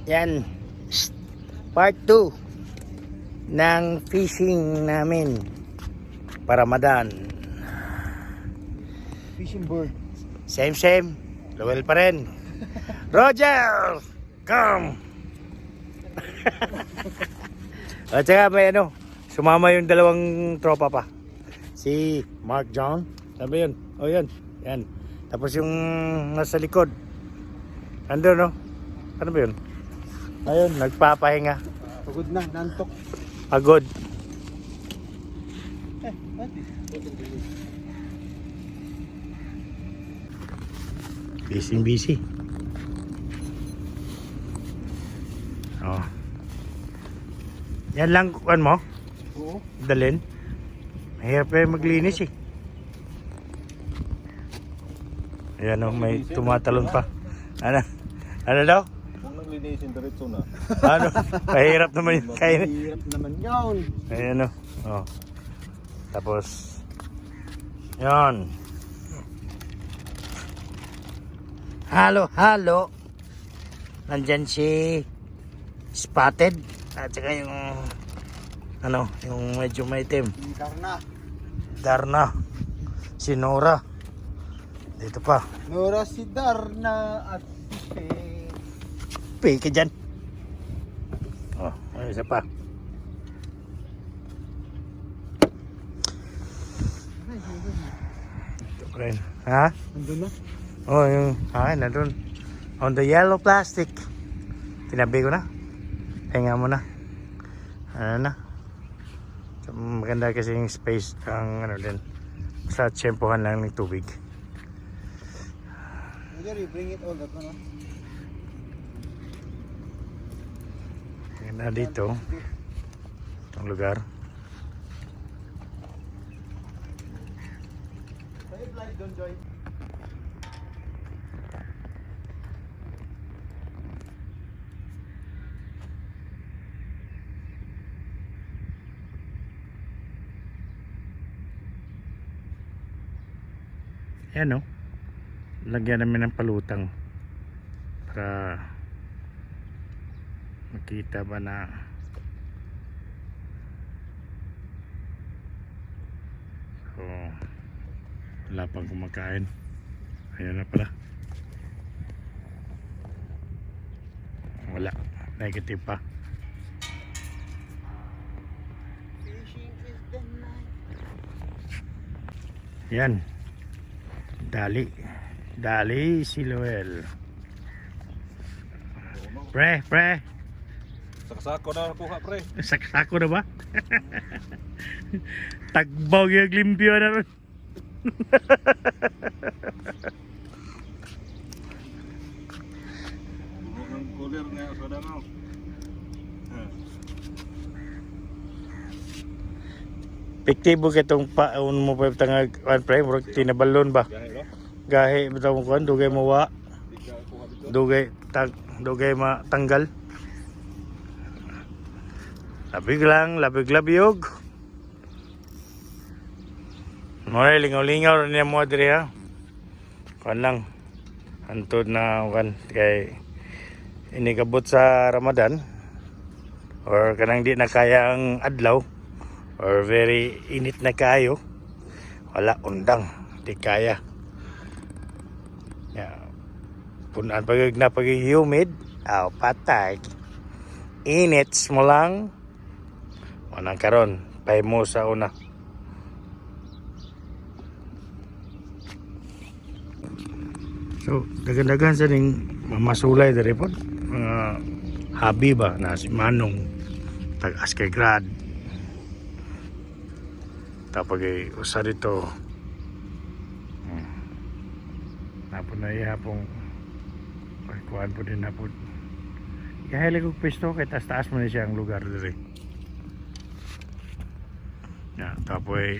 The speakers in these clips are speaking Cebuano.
Yan. Shh. Part 2 ng fishing namin. Paramadan. Fishing board. Same, same. Lowell pa rin. Roger! Come! At saka may ano, sumama yung dalawang tropa pa. Si Mark John. Sabi yun. O yun. Yan. Tapos yung nasa likod. Nandun, no? Ano ba yun? Ayun, nagpapahinga. Pagod na, nantok. Pagod. Eh, pati. Busy, busy. Oh. Yan lang, kuan mo? Oo. Dalhin. Mahirap pa yung maglinis eh. Ayan o, may tumatalon pa. Ano? Ano daw? Kung naglinisin, diretso na. Ano? Mahirap naman yung kain. Hirap naman yun. Ayan o. Oh. Tapos, yan. Halo, halo. Nandyan si Spotted. At saka yung, ano, yung medyo maitim. Darna. Darna. Si Nora. Dito pa. Nora si Darna at si Pe. Peke dyan. Oh, may isa pa. Ito pa rin. Ha? Nandun na. Oh, yung ay, nandun. On the yellow plastic. Tinabi ko na. Hinga mo na. Ano na. So, maganda kasi yung space ang ano din. Sa tiyempohan lang ng tubig. Roger, you bring it all that one. ah. Maganda dito. Itong lugar. Save life, don't joy. Ayan o. Lagyan namin ng palutang. Para makita ba na so wala pang kumakain. Ayan na pala. Wala. Negative pa. Fishing is the night. Yan. Dali. Dali si Noel. Pre, pre. Sakasako na nakuha, pre. Saksako na ba? Tagbaw yung limpyo na ron. Buo ng cooler nga sa dangaw. Piktibo kitong paon mo pa tangag an pre, murag tinabalon ba? Gahe, no? Gahi bitaw mo kuan, dugay mo wa, Di ka kuha dito. dugay tag dugay matanggal. Labig lang, labig labiyog. Moray lingaw-lingaw ra niya mo diri ha. Kuan lang. Antod na kuan kay inikabot sa Ramadan or kanang di na kaya ang adlaw or very init na kayo, wala undang, di kaya. Yeah. Punan pag na pag humid, aw patay, init mo lang. Unang karon pahimo sa una. So dagan-dagan sa ning mamasulay diri pod, mga habi ba na si Manong tag askay grad. Tapos ay usa dito. Napon na iya pong pagkuhan po din na po. Kahili kong pisto kay taas-taas mo na siya ang lugar diri. Ya, tapos ay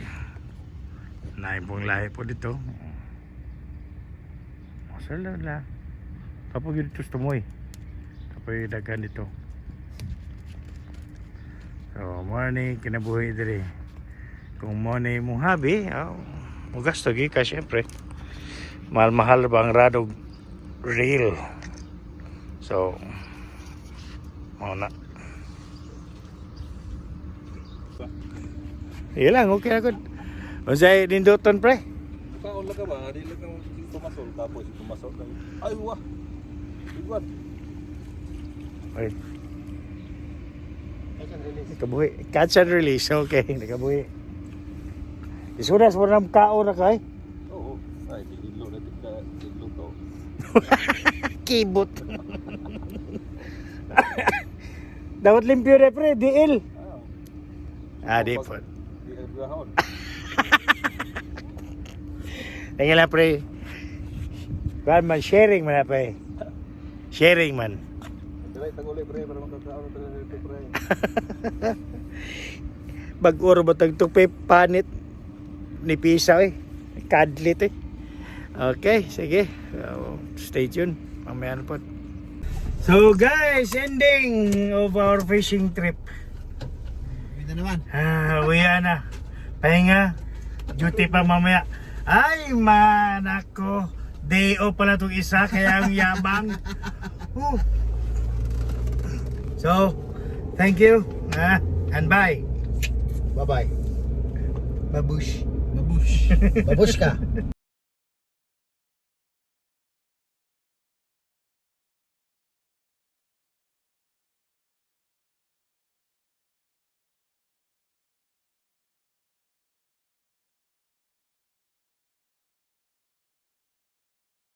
nain pong lahi po dito. Masala la. Tapos yun dito sa tumoy. Tapos yung daghan dito. So, morning, kinabuhi diri. Kung mo na imong hobby, oh, mugasto gi ka syempre. Mahal-mahal ba ang radog reel. So, Mao na. Sige lang, okay na gud. Unsay ninduton, pre? Kaon lang ka ba? Di lang kang tumasol tapos tumasol lang. Ay wah. Igwan. Ay, Catch and release. Nakabuhi. Catch and release. Okay, nakabuhi. Isuras mo na kao na kay. Oo. Ay, ilo na tika ilo to. Kibot. Dapat limpyo re, pre, diil. Ah, Ah, di po. Di agahon. Tingnan lang, pre. Kuan man, sharing man na, pre. Sharing man. Dili taguli, pre, para makakaon na tayo pre. Bag-oro ba tagtupi panit ni Pisa eh. Kadlit eh. Okay, sige. So, stay tuned. Mamaya na po. So guys, ending of our fishing trip. Uwi na naman. Ah, uwi na. Pahinga. Duty pa mamaya. Ay, man ako. Day off pala itong isa, kaya ang yabang. Whew. So, thank you. Ah, and bye. Bye-bye. Babush. Babush. Babush ka.